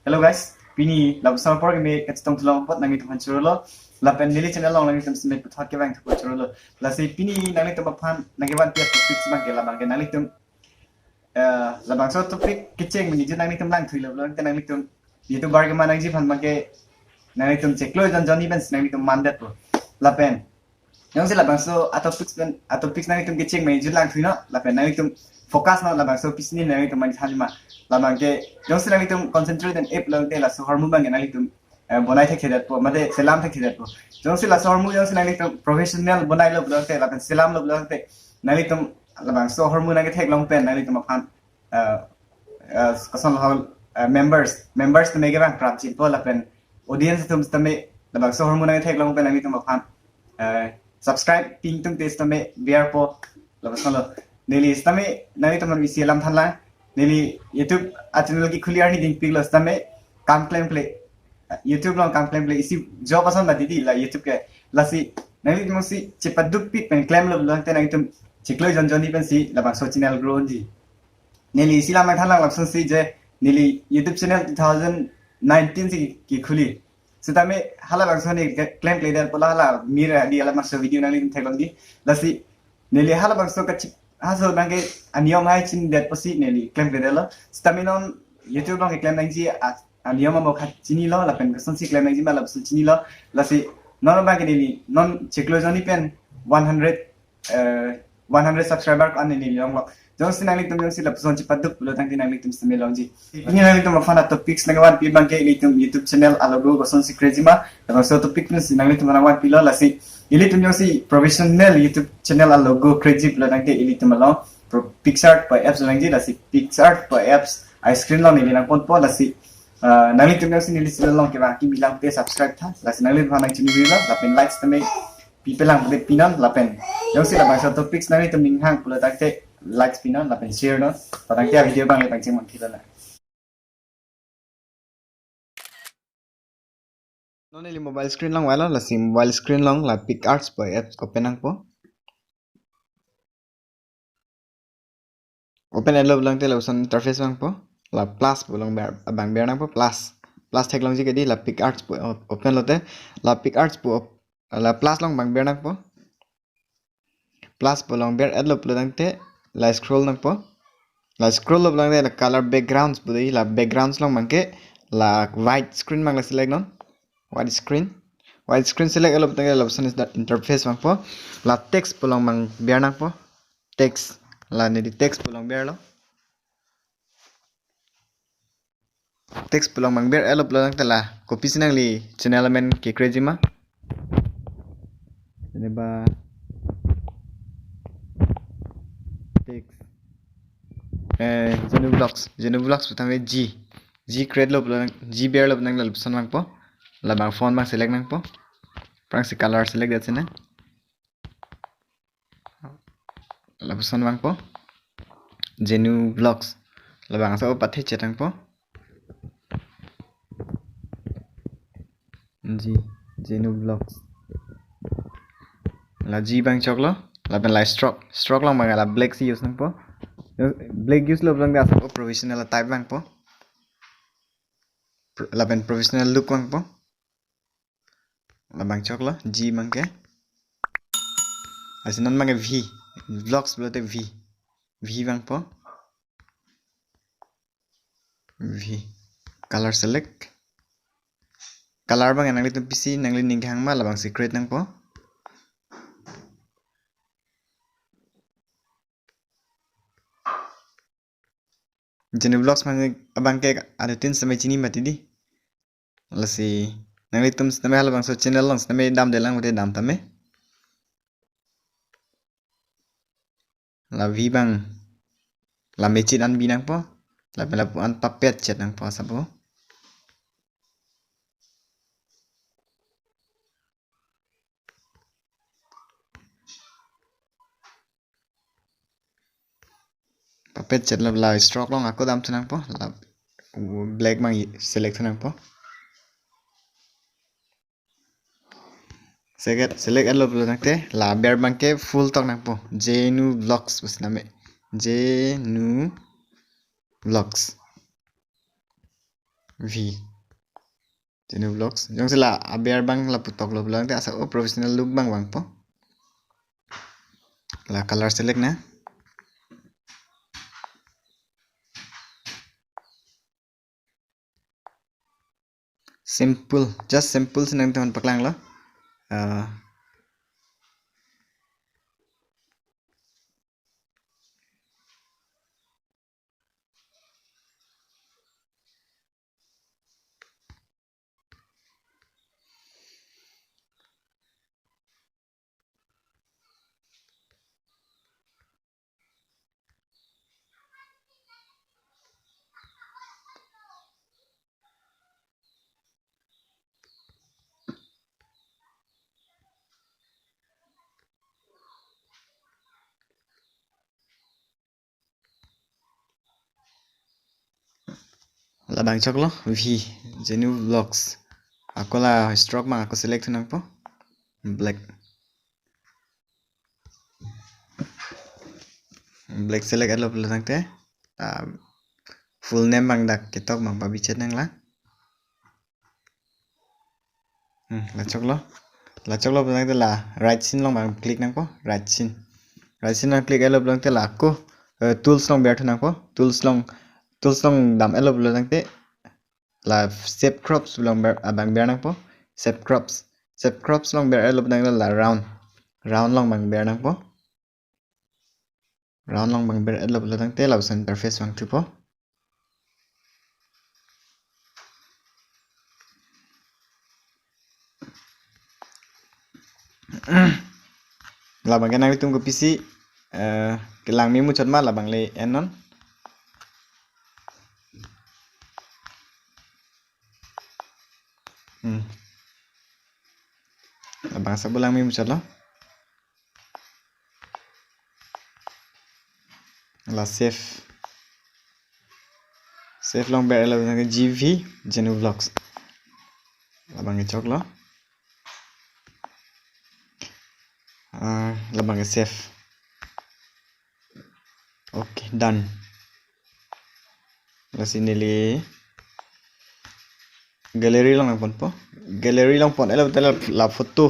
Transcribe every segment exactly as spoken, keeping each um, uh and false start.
Hello guys, pini labangso apor keme kachetong thu long apot nanglitum aphan chorolo. Lapen neli channel along nanglitum sitame puthot kevang thu chorolo. Lasi pini nanglitum aphan nangkevan pi a-topics abangke labangke nanglitum, eh, labangso topic kecheng mini ju nanglitum langthuilo pulote nanglitum YouTuber kema nangji aphan abangke nanglitum chiklo jon jonni pensi nanglitum mandetpo. Lapen jongsi labangso a-topics pen a-topics nanglitum kecheng mini ju langthuinon, lapen nanglitum focus non labangso pisi ni nanglitum mani thanji ma. Labangke jongsi nanglitum concentrate and aim pulote laso ahormu abangke nanglitum, eh, bonai thekthedetpo, mate selam thekthedetpo. Jongsi laso ahormu jongsi nanglitum professional bonailo pulote lapen selamlo pulote nanglitum labangso ahormu nangketheklong pen nanglitum aphan, eh, eh, koson hall, eh, members, members tame kevang prapjinpo lapen audience atum tame labangso ahormu nangketheklong pen nanglitum aphan, eh, subscribe ping tum tes tame biar po. Labangso lo. Neli sitame nanglitum aphan isi alam thanlang. Neli YouTube a-channel kekhuli arni dingpiklo sitame kam klemkle. YouTube along kam klemkle isi job ason mati di la YouTube ke. Lasi nanglitum si chepadukpik pen klemlo pulote nanglitum chiklo jon jonni pensi labangso channel grow ji. Neli isi alam nangthanlang lapusonsi je neli YouTube channel two thousand nineteen si kekhuli. Sitame halabangso ni ke-, klemkledetpo, hala mir di halabangso video nanglitum theklong di. Lasi neli halabangso kachip haso nangke aniyom hai chinidetpo si neli klemkledetlo. Sitame non YouTube along keklem nangji a-, aniyom amo khat chinilo lapen kosonsi klem nangji ma lapuson chinilo. Lasi non abangke neli non chiklo jonni pen one hundred, eh, one hundred subscriber ko-an neli longlo. Jongsi nanglitum jongsi lapuson chepaduk pulo tangte nanglitum sitame longji. Pini nanglitum aphan a-topics nangvanpi abangke ilitum YouTube channel a-logo kosonsi create ji ma. Labangso topic pensi nanglitum aphan nangvanpilo. Lasi ilitum jongsi professional YouTube channel a-logo create ji pulo tangte ilitum along pro-, PicsArt pu apps nangji. Lasi PicsArt pu apps a-screen along neli nangponpo. Lasi, ah, nanglitum jongsi neli channel along kevang kimi lang te subscribe tha. Lasi nanglitum aphan nangchini rilo lapen likes tame pipelang pute pinon lapen jongsi labangso topics nanglitum ning hang pulo tangte likes pinon lapen share non. Patangte a-video abang le pangcheng mangkilo na. Non neli mobile screen along vailo, lasi mobile screen along la PicsArt pu apps open nangpo. Open etlo pulo tangte lapuson interface vangpo. La plus pu along ber, abang ber nangpo, plus. Plus theklongji ke di la PicsArt pu op-, open lote la PicsArt pu op-, la plus along abang ber nangpo. Plus pu along ber etlo pulo tangte la scroll nangpo. La scroll lo pulo tangte la color backgrounds pu di, la backgrounds along abangke la white screen abang la select non. White screen. White screen select etlo pulo tangte lapuson interface vangpo. La text pu along abang ber nangpo. Text. La neli text pu along berlo. Text pu along abang ber etlo pulo tangte la kopisi nangli channel amen ke-create ji ma. Jeneba text, eh, Genu Vlogs. Genu Vlogs pu tame G. G create lo pulo tang, G berlo pulo tangte lapuson vangpo. Labang font abang select nangpo. Aphrangsi color select det sina. Lapuson vangpo. Genu Vlogs. Labangso pathe chet nangpo. G, Genu Vlogs. La G abang choklo. Lapen la stroke. Stroke along abang la black si use nangpo. Black use lo pulo tangte asap professional type vangpo. Pro-, lapen professional look vangpo. Labang choklo, G abangke. Lasi non abangke V. Vlogs pulote V. V vangpo. V. Color select. Color abang nanglitum pisi nangli ning kehang ma labangsi create nangpo. Genu Vlogs abang, abangke adutin sitame chini mati di. Lasi nanglitum sitame halabangso channel along sitame damdelang pute dam tame. La V abang la mechit an bi nangpo. Lapen lapu-an papet chet nangpo asap o. Papet chet lo la stroke along ako dam thu nangpo, la black abang select thu nangpo. Select, select etlo pulo tangte la ber abangke full tok nangpo. Genu Vlogs pusi name. Genu Vlogs. V. Genu Vlogs. Jongsi la aber abang lapu toklo pulo tangte asa o professional look abang vangpo. La color select nang. Simple, just simple si nangtum aphan paklanglo. Ah, Labang choklo, V, Genu Vlogs. Ako la stroke abang ako select thu nangpo. Black. Black select etlo pulo tangte, ah, full name abang dak ketok abang pabichet nanglang. Hmm, la choklo. La choklo pulo tangte la right scene along abang click nangpo, right scene. Right scene along click etlo pulo tangte la ako, eh, tools along ber thu nangpo, tools along, tools along dam etlo pulo tangte la shape crops along ber, abang ber nangpo, shape crops. Shape crops along ber etlo pulo tangte la round. Round along abang ber nangpo. Round along abang ber etlo pulo tangte lapuson interface vangthupo. Labang ke nanglitum kopisi, eh, kelang memuchot ma labang le ennon. Hmm. Labang asa pu lang memuchotlo. La save. Save along ber etlo abang ke G V, Genu Vlogs. Labang ke choklo. Ah, labang ke save. Okay, done. Lasi neli gallery along nangponpo. Gallery along pon etlo tangte la photo,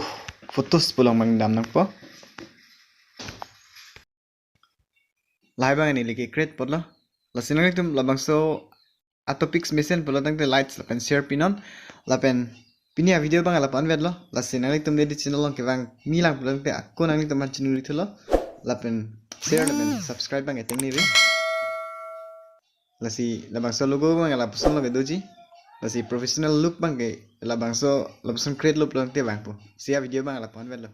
photos pu along abang dam nangpo. Lahai abang neli ke-create ponlo. Lasi nanglitum labangso a topics mesen pulo tangte likes lapen share pinon. Lapen pini a video abang lapu-an vetlo. Lasi nanglitum neli channel along kevang milang pulo tangte ako nanglitum aphan choningri thulo. Lapen share lapen subscribe abang tengneri. Lasi labangso logo abang lapuson lo kedoji. Lasi professional look abang ke labangso lapuson create lo pulo tangte vangpo. Si a video abang lapu-an vetlo.